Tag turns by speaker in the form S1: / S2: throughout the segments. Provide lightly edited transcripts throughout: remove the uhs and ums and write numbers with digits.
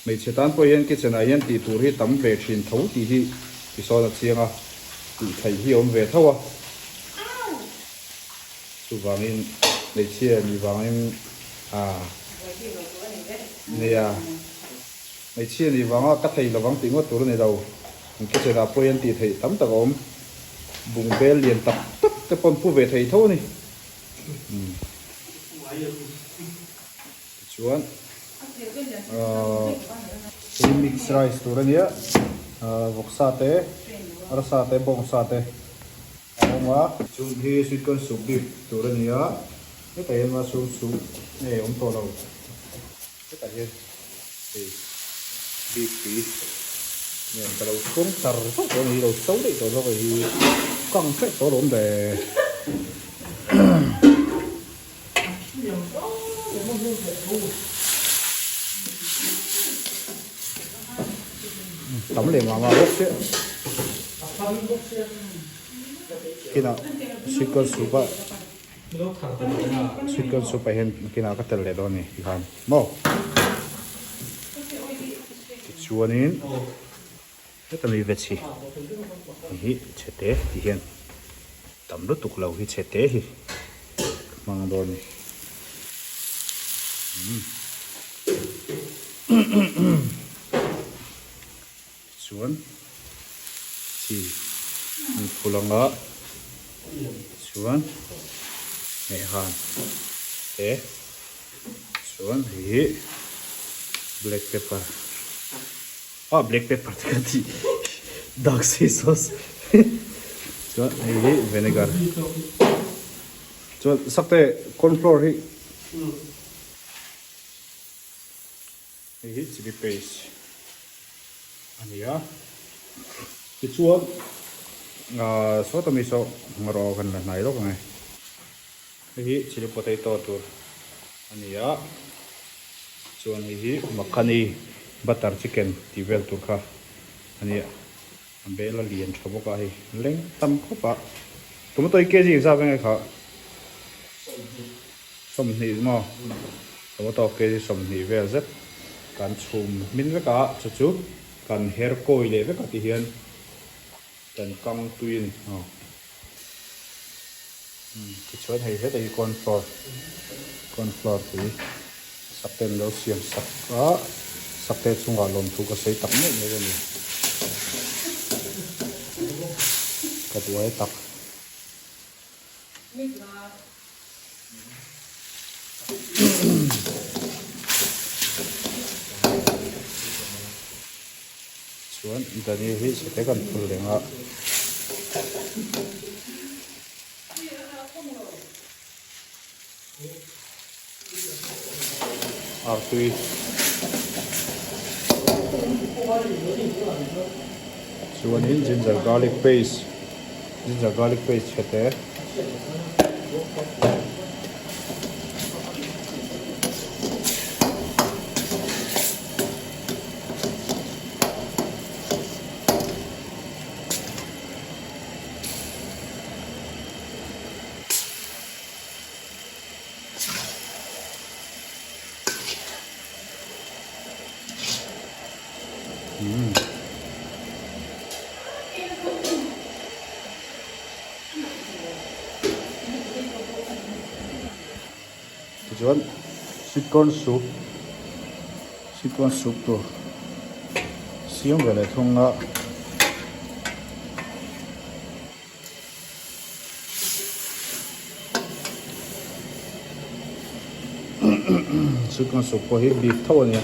S1: Hmeichhe tan pawh hian kitchen ah hian tih tur hi tam ve thin tho tih hi ti sawn a chiang a, tih theih hi a awm ve tho a. Chuvangin hmeichhia nih vangin ah nia hmeichhia nih vanga ka thei lovang tih ngawt tur a ni lo. Kitchen ah pawh hian tih theih tam tak a awm. Bungbel lian tak tak te pawh an pu ve thei tho a ni. Tichuan hei mix rice tur a nia vawksa te arsa te bawngsa te a awm a. Chuan hi sweet corn soup bik tur a ni a, hetah hian mushroom soup nge awm tawh lo, hetah hian hei beef tui nen ka lo chhung char char tawh a ni hi lo so daih tawh zawk hei hi kang hreh tawh alawm le. Tam leh mah mah bawk chiah. Kinah sweet corn soup ah sweet corn soup ah hian kinah ka tel leh dawn a ni tikhan maw. Tichuanin heta mi veg hi hei hi chhete ti hian tam lutuk lo hi chhete hi ka hmang dawn a ni. Tichuan chi an phul anga tichuan hmehhan te chuan hei hi black pepper. Ah black pepper te ka tih dark soy sauce chuan hei hi vinegar chuan sakte corn flour hi hei hi chilli paste a ni a tichuan ah sawta mi saw rawh kan la hnai lawk ang e hei hi chilli potato tur a ni a. Chuan hei hi makhani butter chicken tih vel tur kha a nia, a bel a lian tha bawk a hei leng tam khawp a, tomato hi kg engzat veng e kha? 20 maw? Tomato kg 20 vel zet kan chhum hmin vek a, chu chu kan her kawi leh vek a ti hian kan kang tui a ni aw. Tichuan hei hetah hi corn flour corn flour tui sakte an lo siam sak a sakte chungah lawmthu ka sawi tak meuh meuh a ni ka buai tak. Chuan Dani hi chhete kan phul reng a. Artui. Chuanin ginger garlic paste ginger garlic paste chhete. Tichuan sweet corn soup sweet corn soup tur siam ve leh thung a. Sweet corn soup pawh hi beef tho a nia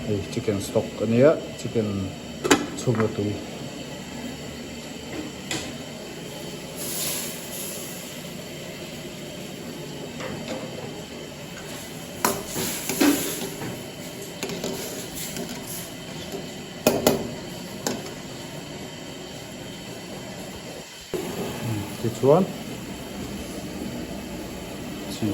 S1: hei chicken stock a nia chicken chhumna tui. Tichuan chi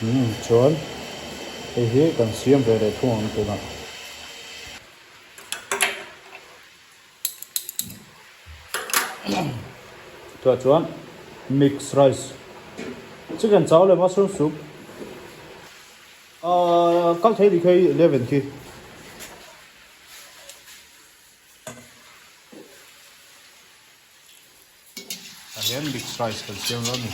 S1: Umm chuan hei hi kan siam ve leh thung ang tunah. Chutah chuan mix rice chicken chow leh mushroom soup ahh kal thei nih kha hei 11 khi. Tah hian mix rice kan siam lo a ni.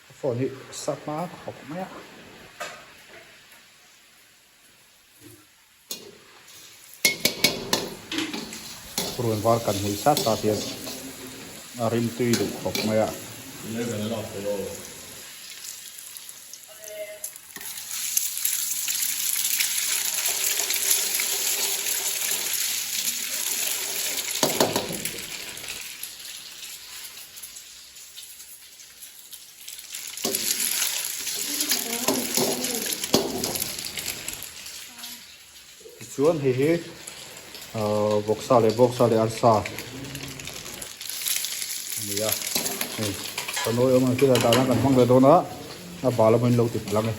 S1: Ka phone hi sat hma khawp mai a. Purun var kan hmui sat sat hian a rimtui duh khawp mai a. Tichuan hei hi ahh vawksa leh bawksa leh arsa a ni a hei panawi awm ang thil a dahna kan hmang ve dawn a a bal emaw in lo ti palh ang e.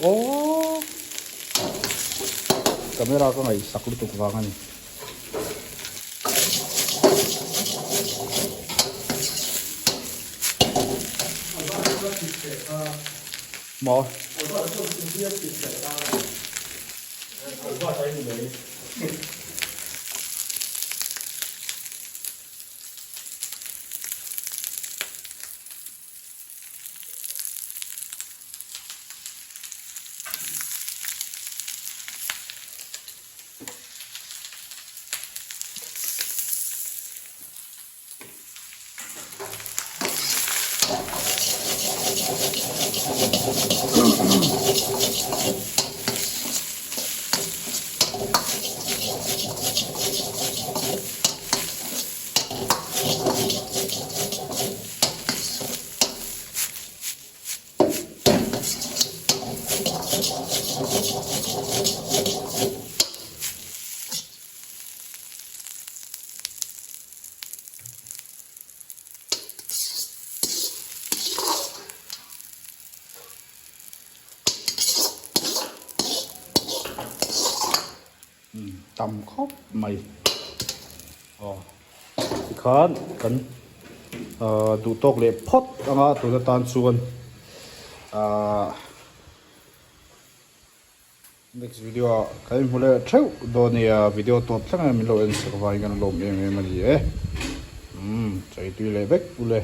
S1: Aww camera ka ngaihsak lutuk vang a ni. Maw? Tam khawp mai aw tikhan kan ahh duh tawk leh phawt anga tun atan chuan ahh Next video ah kan inhmu leh theuh dawn nia video tawp thleng hian min lo en sak avangin kan lawm em em a ni e umm chaitui leh vek ule.